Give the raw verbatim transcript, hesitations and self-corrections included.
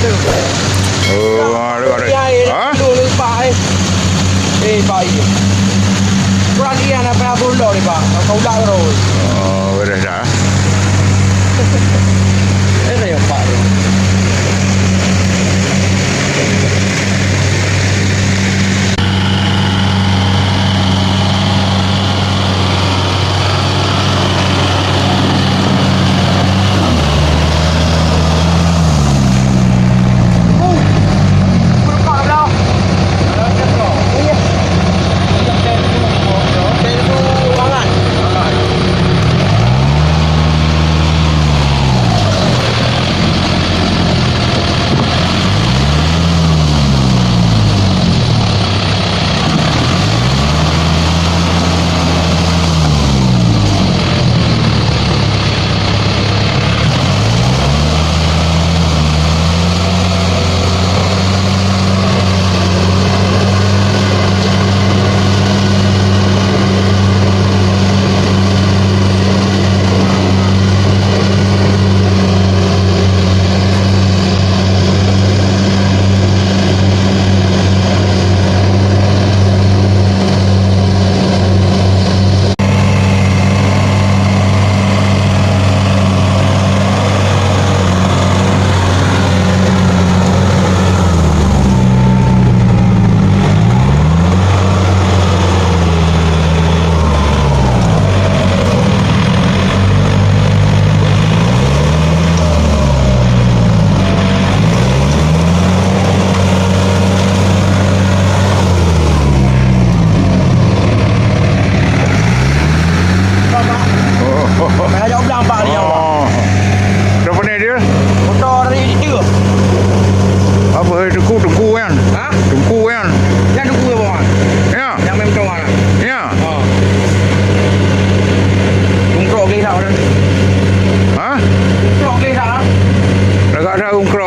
Oh, ada, ada. Ya, eh, ha? Lu, lu, Pak, eh. Eh, Pak, iya. Kurang iya, nak payah bundok ni, Pak. Kau udah terus. Oh, beres dah. Eh, saya, Pak, tu. Payah jak blang, Pak, ni, Pak. Oh. Siapa ni dia? Motor ni dia. Apa, eh, Tengku, Tengku kan? Ha? Tengku kan? Yang Tengku apa, Bang? Ya. Yang main motor, Bang? Ya. Ha. Tungkrok ke tak, Bang? Ha? Tungkrok ke tak? Lagak dah tungkrok.